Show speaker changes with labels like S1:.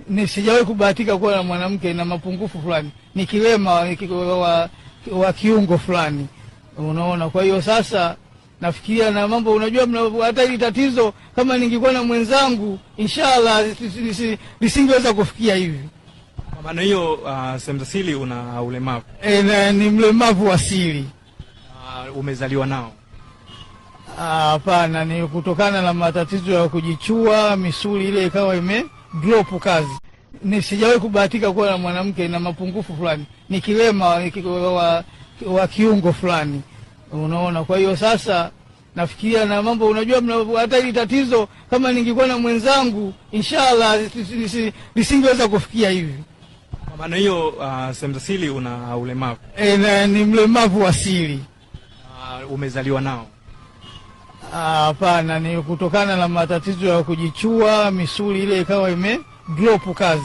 S1: Ni sijawahi kubahatika kuwa na mwanamke na mapungufu fulani, ni kilema wa kiungo fulani, unaona. Kwa hiyo sasa nafikiria na mambo, unajua, hata hili tatizo kama ningekuwa na mwenzangu, inshallah lisingeweza kufikia hivi.
S2: Kwa maana hiyo, sehemu za siri una ulemavu?
S1: E, ni mlemavu wa siri.
S2: Umezaliwa nao?
S1: Hapana, ni kutokana na matatizo ya kujichua, misuli ile ikawa ime drop kazi. Ni sijawahi kubahatika kuwa na mwanamke na mapungufu fulani, ni kilema wa kiungo fulani, unaona. Kwa hiyo sasa nafikiria na mambo, unajua, hata hili tatizo kama ningekuwa na mwenzangu, inshallah lisingeweza kufikia hivi.
S2: Kwa maana hiyo, sehemu za siri una ulemavu?
S1: E, ni mlemavu wa siri.
S2: Umezaliwa nao?
S1: Hapana, ni kutokana na matatizo ya kujichua, misuli ile ikawa ime drop kazi.